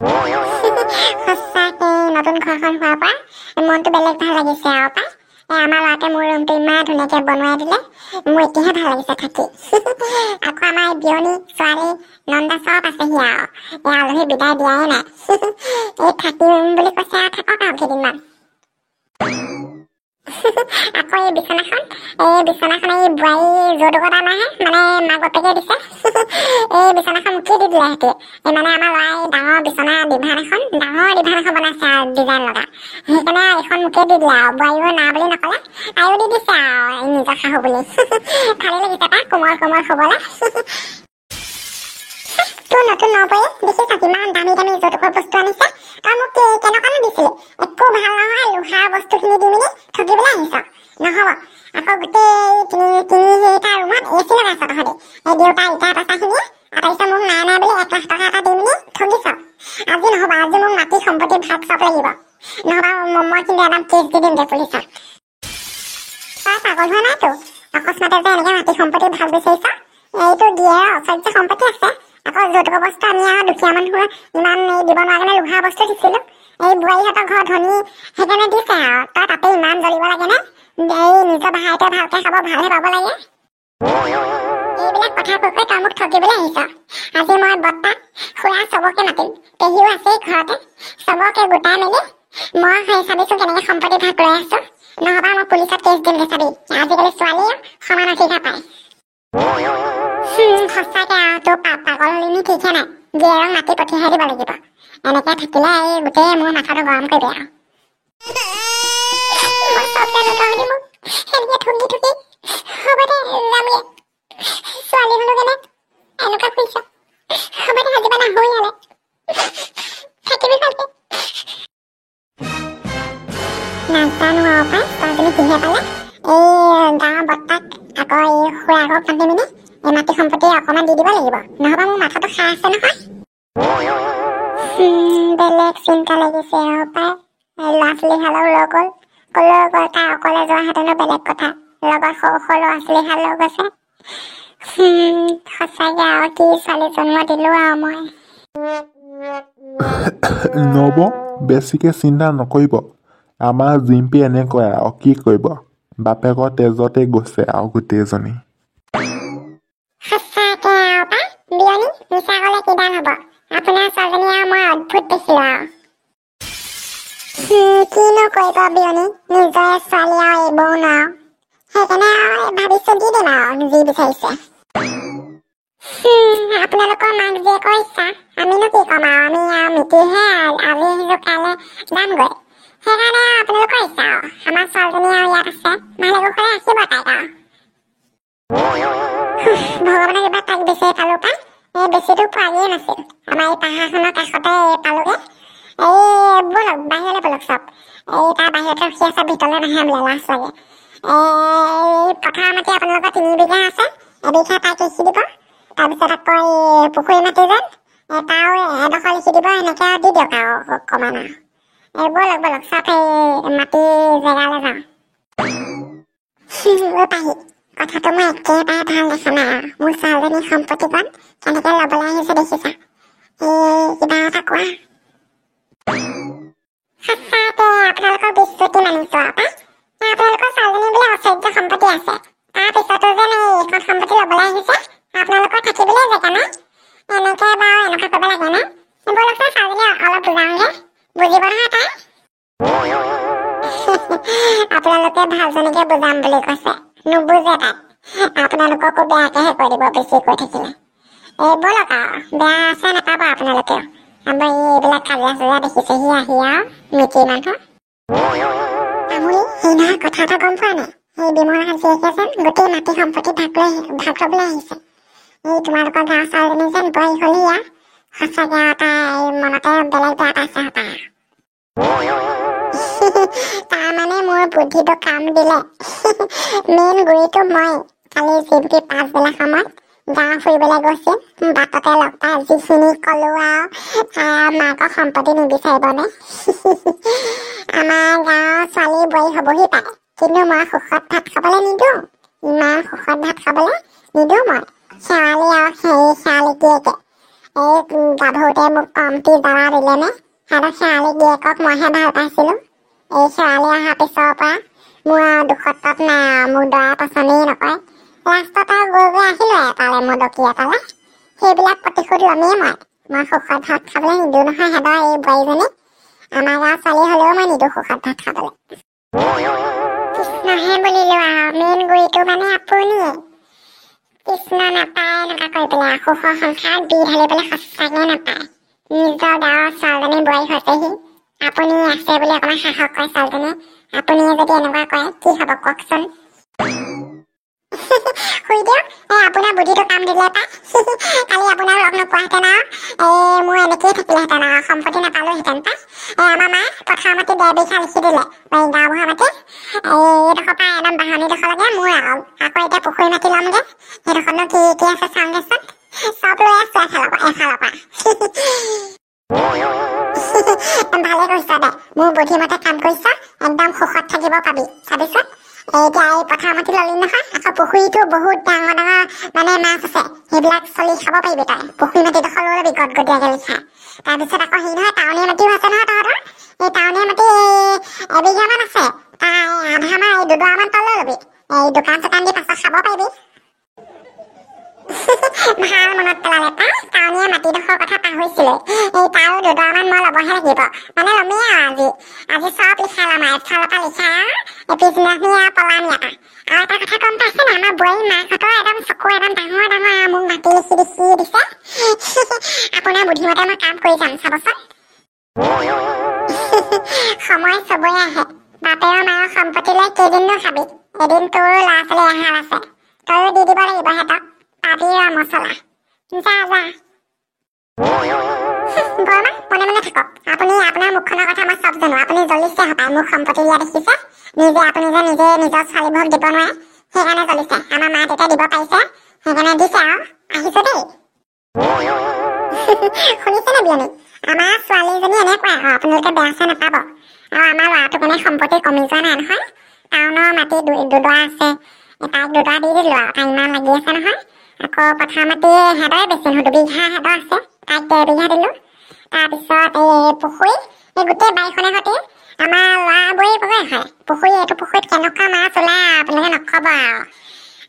সঁচাকে নতুন ঘৰখন হোৱাৰ পৰা মনটো বেলেগ ভাল লাগিছে আৰু পাই। এই আমাৰ ল'ৰাটোৱে মোৰ ৰুমটো ইমান ধুনীয়াকৈ বনোৱাই দিলে, মোৰ এতিয়াহে ভাল লাগিছে থাকি। আকৌ আমাৰ এই বিয়নী ছোৱালী নন্দা চব আছেহি আৰু, এই আলহী বিদায় দিয়াই নাই। এই থাকিম বুলি কৈছে আৰু, থাকক আৰু কেইদিনমান। আকৌ এই বিচনাখন, এই বিচনাখন এই বোৱাৰী যৌতুকত অনাহে, মানে মাক বাপেকে দিছে। এই বিচনাখন মোকেই দি দিলে সিহঁতি। এই মানে আমাৰ ল'ৰাই ডাঙৰ বিচনা ডিভান এখন, ডাঙৰ ডিভান এখন বনাইছে আৰু ডিজাইন লগা, সেইকাৰণে এইখন মোকেই দি দিলে আৰু। বোৱাৰীও না বুলি নক'লে, তাইও দি দিছে আৰু নিজৰ শাহু বুলি। ভালেই লাগিছে পাই কোমল কোমল শুবলৈ। তোৰ নতুন নবৌয়ে দেখিছ কিমান দামী দামী যৌতুকৰ বস্তু আনিছে, তই মোক কেনেকুৱানো দিছিলি? একো ভাল নহয়, লোহাৰ বস্তুখিনি দি মেলি ঠগিবলৈ আহিছ, নহ'ব। আকৌ গোটেই তিনিটা ৰুমত এ চি লগাইছ তহঁতি, এই দেউতাৰ ইটাৰ পইচাখিনিয়ে, আৰু তাৰপিছত মোক নাই নাই বুলি 1 লাখ টকা এটা দি মেলি ঠগিছ। আজি নহ'ব, আজি মোক মাটি সম্পত্তি ভাগ চব লাগিব, নহ'বা মই কিন্তু একদম কেছ দি দিমগৈ পুলিচত। তই পাগল হোৱা নাইতো? অকস্মাতে যে এনেকৈ মাটি সম্পত্তি ভাগ বিচাৰিছ, এইটো দিয়ে অচৰ্য সম্পত্তি আছে। আকৌ যৌতুকৰ বস্তু আমি আৰু দুখীয়া মানুহ ইমান এই দিব নোৱাৰা কাৰণে লোহাৰ বস্তু দিছিলো। এই বোৱাৰীহঁতৰ ঘৰ ধনী সেইকাৰণে দিছে আৰু, তই তাতে ইমান জ্বলিব লাগেনে? এই নিজৰ ভাইটোৱে ভালকে খাব, ভালহে পাব লাগে। এইবিলাক কথা কৈ কৈ তই মোক ঠগিবলৈ আহিছ। আজি মই বৰ্তা খুৰা চবকে মাতিম, পেহীও আছেই ঘৰতে, চবকে গোটাই মেলি মই সেই চাবিচোন কেনেকে সম্পত্তি ভাগ লৈ আছো, নহ'বা মই পুলিচত কেছ দিমগে চাবি। আজিকালি ছোৱালীয়ে সমান অধিকাৰ পায়। সঁচাকে আৰু তোৰ পাগল হলি নি ঠিকহে নাই, জীয়েৰক মাতি পঠিয়াই দিব লাগিব। এনেকে থাকিলে এই গোটেই মোৰ মাথাটো গৰম কৰিবি আৰু। মই চব জানো, তহঁতি মোক সেনেকে ঠগি ঠগি, হ'ব দে যামগে। ছোৱালী হলো কেনে এনেকুৱা কৰিছ, হ'ব দে আজিৰ পৰা নাহো ইয়ালে, থাকিবি ভালকে। নাজানো আৰু পাই ছোৱালীজনী কিহে পালে। এই গাঁৱৰ বৰ্তাক আকৌ এই খুৰাকক মাতি মেলি এই মাটি সম্পত্তি অকণমান দি দিব লাগিব, নহ'বা মোৰ মাথাটো খাই আছে নহয়। বেলেগ চিন্তা লাগিছে আৰু পাই। এই ল'ৰা ছোৱালীহালেও লৈ গ'ল, ক'লৈ গ'ল তাই অকলে যোৱাহেঁতেনো বেলেগ কথা, লগত সৰু সৰু ল'ৰা ছোৱালীহাল লৈ গৈছে। সঁচাকে আৰু কি ছোৱালী জন্ম দিলো আৰু মই। নব, বেছিকে চিন্তা নকৰিব, আমাৰ জিম্পী এনেকুৱাই আৰু কি কৰিব, বাপেকৰ তেজতে গৈছে আৰু গোটেইজনী। সঁচাকে আৰু পাই বিয়নী, মিছা ক'লে কিডাল হ'ব, আপোনাৰ ছোৱালীজনী আৰু মই অদ্ভুত দেখিলো আৰু। কিনো কৰিব বিয়নী, নিজৰে ছোৱালী আৰু এইবোৰ নোৱাৰো, সেইকাৰণে আৰু ভাবিছো দি দিম আৰু যি বিচাৰিছে। আপোনালোকৰ মাক জীয়েকৰ ইচ্ছা, আমিনো কি ক'ম আৰু, আমি আৰু মিতিৰহে, আজি আহিছো কাইলৈ যামগৈ, সেইকাৰণে আৰু আপোনালোকৰ ইচ্ছা আৰু। আমাৰ ছোৱালীজনী আৰু ইয়াত আছে, ভালে কুশলে ৰাখিব তাইক আৰু। ভগৱানৰ কৃপাত তাইক বিচাৰি পালো পাই, এই বেছিটো পোৱাগৈয়ে নাছিল, আমাৰ এই পাহাৰখনৰ কাষতে পালোগৈ। এই ব'লক বাহিৰলৈ ব'লক চব, এই তাৰ বাহিৰতে ৰখি আছে, ভিতৰলৈ নাহে বোলে, লাজ লাগে। এই পথাৰৰ মাটি আপোনালোকৰ 3 বিঘা আছে, এবিঘা তাইক লিখি দিব, তাৰপিছত আকৌ এই পুখুৰী মাটি যেন তাৰো এডোখৰ লিখি দিব, সেনেকে আৰু দি দিয়ক আৰু অকণমান আৰু। এই ব'লক ব'লক চব এই মাটি জেগালৈ যাওঁ। অ' পাহি, কথাটো মই একেবাৰে ভাল দেখা নাই আৰু, মোৰ ছোৱালীজনীৰ সম্পত্তিকণ কেনেকে ল'বলৈ আহিছে দেখিছা, এই কিবা এটা কোৱা। সঁচাকে আপোনালোকৰ বিচ্যুতি মানিছো আৰু পাই, আপোনালোকৰ ছোৱালীজনী বোলে অচৰ্য সম্পত্তি আছে, তাৰপিছতো যেন এই এইখন সম্পত্তি ল'বলৈ আহিছে, আপোনালোকৰ থাকিবলৈ জেগা নাই, এনেকে বাৰু এনেকুৱা কৰিব লাগেনে? ব'লকচোন ছোৱালীজনী অলপ বুজাওঁগে, বুজিব নহয় তাই। আপোনালোকে ভালজনীকে বুজাম বুলি কৈছে, নুবুজে তাই, আপোনালোককো বেয়াকেহে কৈ দিব বেছি কৈ থাকিলে। এই ব'লক আৰু, বেয়া আছে নাপাব আপোনালোকেও, আমাৰ এইবিলাক কাজিয়া চাজিয়া দেখিছেহি আহি আৰু মিতিৰ মানুহ। তামুলী, সেই নহয় কথা এটা গম পোৱা নাই, সেই বিমলা জীয়েকে যেন গোটেই মাটি সম্পত্তি ভাগ ল'বলৈ আহিছে। এই তোমালোকৰ গাঁৱৰ ছোৱালীজনী যেন বোৱাৰী হ'লি আৰু, সঁচাকে আৰু তাই মনতে বেলেগ বেয়া পাইছে হপায় আৰু। তাৰমানে মোৰ বুদ্ধিটো কাম দিলে। মেইন গুৰিটো মই কালি জিম্পী পাছবেলা সময়ত গাঁও ফুৰিবলৈ গৈছিল, বাটতে লগ পাই যিখিনি ক'লো আৰু, মাকৰ সম্পত্তি নিবিচাৰিবনে? আমাৰ গাঁৱৰ ছোৱালী বোৱাৰী হ'বহি পাৰে, কিন্তু মই সুখত ভাত খাবলৈ নিদিওঁ, ইমান সুখত ভাত খাবলৈ নিদিওঁ মই। শেৱালি আৰু সেই শেৱালি জীয়েকে এই গাভৰুতে মোক কমটি জ্বালা দিলেনে? সিহঁতৰ শেৱালি গিৰিয়েকক মইহে ভাল পাইছিলোঁ। এই শেৱালি অহাৰ পিছৰ পৰা মোৰ আৰু দুখত তত নাই আৰু, মোক দৰা পচন্দেই নকৰে। লাষ্টত আৰু গৈ গৈ আহিলোঁ এটালৈ, মদকী এটালৈ। সেইবিলাক প্ৰতিশোধ ল'মেই মই। মই সুখত ভাত খাবলৈ নিদিওঁ নহয় সিহঁতৰ এই বোৱাৰীজনীক। আমাৰ গাঁৱৰ ছোৱালী হ'লেও মই নিদিওঁ সুখত ভাত খাবলৈ। কৃষ্ণহে বুলিলোঁ আৰু, মেইন গুৰিটো মানে আপুনিয়ে। কৃষ্ণ নাপায় এনেকুৱা কৰি পেলাই সুখৰ সংসাৰত বি ঢালিবলৈ সঁচাকৈ নাপায়। নিজৰ গাঁৱৰ ছোৱালীজনী বোৱাৰী হৈছেহি, আপুনি আছে বুলি অকণমান সাহস কৰে ছোৱালীজনীয়ে। আপুনিয়ে যদি এনেকুৱা কৰে কি হ'ব কওকচোন? শুই দিয়ক, এই আপোনাৰ বুদ্ধিটো কাম দিলে পাই। কালি আপোনাক লগ নোপোৱাহেঁতেন আৰু এই মোৰ এনেকেই থাকিলেহেঁতেন আৰু, সম্পত্তি নাপালোহেঁতেন পাই। এই আমাৰ মায়ে পথাৰ মাটি 1.5 বিঘা লিখি দিলে, এই গাঁওবুঢ়া মাটি এইডোখৰ পৰা একদম বাঁহনিডোখৰলৈকে মোৰ আৰু। আকৌ এতিয়া পুখুৰী মাটি ল'মগৈ, সেইডোখৰনো কি কি আছে চাওঁগৈচোন। চব লৈ আছো এফালৰ পৰা। ভালে কৰিছ দে, মোৰ বুদ্ধিমতে কাম কৰিছ, একদম সুখত থাকিব পাবি চাবিচোন। এতিয়া এই পথাৰ মাটি ল'লি নহয়, আকৌ পুখুৰীটো বহুত ডাঙৰ ডাঙৰ মানে মাছ আছে, সেইবিলাক চলি খাব পাৰিবি তই। পুখুৰী মাটিডোখৰ লৈ ল'বি গদগদীয়াকৈ লিখাই। তাৰপিছত আকৌ হেৰি নহয়, টাউনীয়া মাটিও আছে নহয় তহঁতৰ। এই টাউনীয়া মাটি এবিঘামান আছে, তাৰ আধা মান এই দুডৰামান তই লৈ ল'বি। এই দোকান চোকান দি পাছত খাব পাৰিবি। ভাল মনত পেলালে পাই, টাউনীয়া মাটিডোখৰ কথা পাহৰিছিলোঁৱেই। এই তাৰো দুডৰামান মই ল'বহে লাগিব, মানে ল'মেই আৰু আজি। আজি চব লিখাই ল'ম আৰু, এফালৰ পৰা লিখাই আৰু এই পিছদিনাখনি আৰু পলাম ইয়াৰ পৰা। আৰু এটা কথা গম পাইছে নাই, আমাৰ বোৱাৰী মাকহঁতৰ একদম চকু একদম ডাঙৰ ডাঙৰ আৰু, মোক মাটি লিখি লিখি দিছে। আপোনাৰ বুদ্ধিমতে মই কাম কৰি যাম চাবচোন। সময় চবৰে আহে, বাপেৰৰ মাৰৰ সম্পত্তিলৈ কেইদিননো খাবি? এদিন তোৰো ল'ৰা ছোৱালী এহাল আছে, তয়ো দি দিব লাগিব সিহঁতক। পাবি ৰ মচলা। যা যা বৰমা, মনে মনে থাকক আপুনি। আপোনাৰ মুখখনৰ কথা মই চব জানো। আপুনি জ্বলিছে হপায় মোক সম্পত্তি দিয়া দেখিছে। নিজে আপুনি যে নিজে নিজৰ ছোৱালীবোৰক দিব নোৱাৰে, সেইকাৰণে জ্বলিছে। আমাৰ মা দেউতাই দিব পাৰিছে, সেইকাৰণে দিছে আৰু। আহিছো দেই। শুনিছেনে বিয়নী, আমাৰ ছোৱালীজনী এনেকুৱাই আৰু, আপোনালোকে বেয়া চেয়া নাপাব। আৰু আমাৰ ল'ৰাটোৰ কাৰণে সম্পত্তি কমি যোৱা নাই নহয়। টাউনৰ মাটি দুডৰা আছে, তাইক দুডৰা দি দিলোঁ আৰু, তাই ইমান লাগি আছে নহয়। আকৌ পথাৰ মাটি সিহঁতৰে বেছি নহয়, 2 বিঘা সিহঁতৰ আছে, তাইক 1.5 বিঘা দিলোঁ। তাৰপিছত এই পুখুৰী, এই গোটেই বাৰীখনে সৈতে আমাৰ ল'ৰা বোৱাৰী পৰাই হয় পুখুৰী। এইটো পুখুৰীত কেনেকুৱা মাছ ওলায় আৰু আপোনালোকে নক'ব আৰু।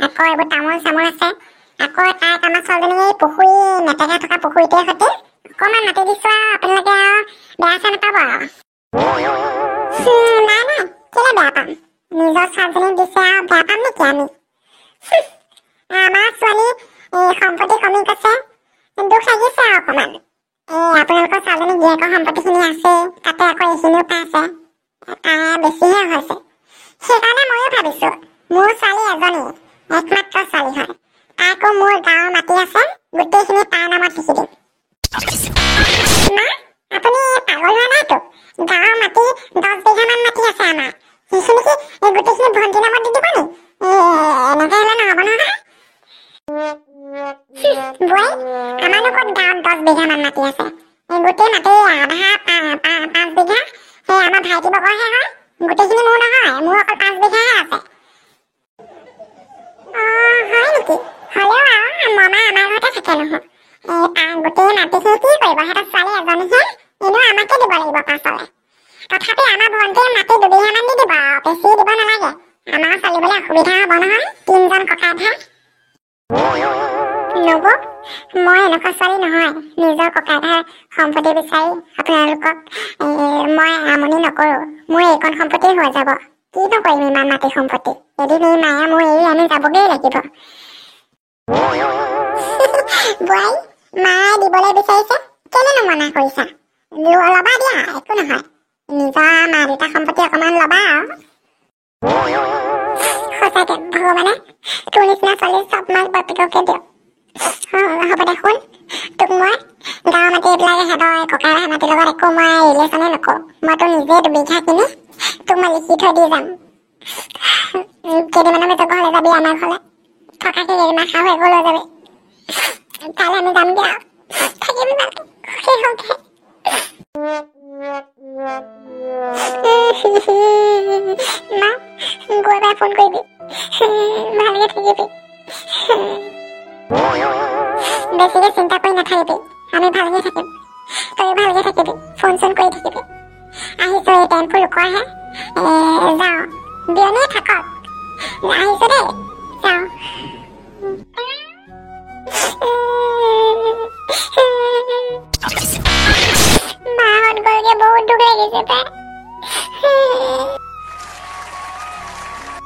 আকৌ এইবোৰ তামোল চামোল আছে। আকৌ তাইক আমাৰ ছোৱালীজনীক এই পুখুৰী মেটেকা থকা পুখুৰীটোৱে সৈতে অকণমান মাটি দিছোঁ আৰু, আপোনালোকে আৰু বেয়া চেয়া নাপাব আৰু। নাই নাই, কেলৈ বেয়া পাম? নিজৰ ছোৱালীজনীক দিছে আৰু, বেয়া পাম নেকি আমি? আমাৰ ছোৱালী এই সম্পত্তি কমি গৈছে, দুখ লাগিছে আৰু অকণমান। এই আপোনালোকৰ ছোৱালীজনী গিৰিয়েকৰ সম্পত্তিখিনি আছে, তাতে আকৌ এইখিনিও পাইছে, তাই বেছিহে হৈছে। সেইকাৰণে ময়ো ভাবিছোঁ, মোৰ ছোৱালী এজনী একমাত্ৰ ছোৱালী হয়, তাইকো মোৰ গাঁৱৰ মাটি আছে গোটেইখিনি তাৰ নামত লিখি দিম। মা, আপুনি পাগল হোৱা নাইতো? গাঁৱৰ মাটি 10 বিঘামান মাটি আছে আমাৰ, সেইখিনি কি এই গোটেইখিনি ভণ্টিৰ নামত দি দিব নি? এনেকৈ হ'লে নহ'ব নহয়। বোৱাৰী, আমাৰনো ক'ত গাঁৱত 10 বিঘামান মাটি আছে? এই গোটেই মাটি আধা 5 বিঘা সেই আমাৰ ভাইটি বগৰহে হয়, গোটেইখিনি মোৰ নহয়, মোৰ অকল 5 বিঘাহে আছে। অঁ হয় নেকি? হ'লেও আৰু মামা আমাৰ ঘৰতে থাকে নহয়। এই গোটেই মাটিখিনি কি কৰিব? সিহঁতৰ ছোৱালী এজনীহে, এনেও আমাকে দিব লাগিব পাছলে। তথাপি আমাৰ ভণ্টিৰ মাটি 2 বিঘামান দি দিব আৰু, বেছি দিব নালাগে। আমাৰ চলিবলৈ অসুবিধা হ'ব নহয়, 3জন ককাই ভাই। নবৌ, মই এনেকুৱা ছোৱালী নহয়, নিজৰ ককাই ভাইৰ সম্পত্তি বিচাৰি আপোনালোকক মই আমনি নকৰোঁ। মোৰ এইকণ সম্পত্তি হৈ যাব, কিনো কৰিম ইমান মাটি সম্পত্তি? এদিন এই মায়ে মোৰ এৰি আমি যাবগৈ লাগিব। বোৱাৰী, মায়ে দিবলৈ বিচাৰিছে, কেলেনো মনা কৰিছা? ল'বা দিয়া, একো নহয়, নিজৰ মা দেউতাৰ সম্পত্তি অকণমান ল'বা আৰু। সঁচাকে ভগৱানে তোৰ নিচিনা ছোৱালী চব মাক বাপেককে দিয়ক। হ'ব দে শুন, তোক মই গাঁৱৰ মাটি এইবিলাক সিহঁতৰ ককাই ভাই মাটিৰ লগত একো মই ৰিলেশ্যনে নকৰোঁ। মই তোৰ নিজে 2 বিঘা কিনি তোক মই লিখি থৈ দি যাম। কেইদিনমানৰ পিছত ঘৰলৈ যাবি, আমাৰ ঘৰলৈ থকাকৈ কেইদিনমান শাহুৱেকো লৈ যাবি। কাইলৈ আমি যামগৈ আৰু, থাকিবি ভালকৈ, সুখী হওকহে। মা, গৈ পাই ফোন কৰিবি, ভালকৈ থাকিবি, বেছিকৈ চিন্তা কৰি নাথাকিবি। আমি নকয়হে। যাওঁ, বিয়নীয়ে থাকক, আহিছো দেই, যাওঁ। মাহঁত গ'লগে, বহুত দুখ লাগিছে পাই।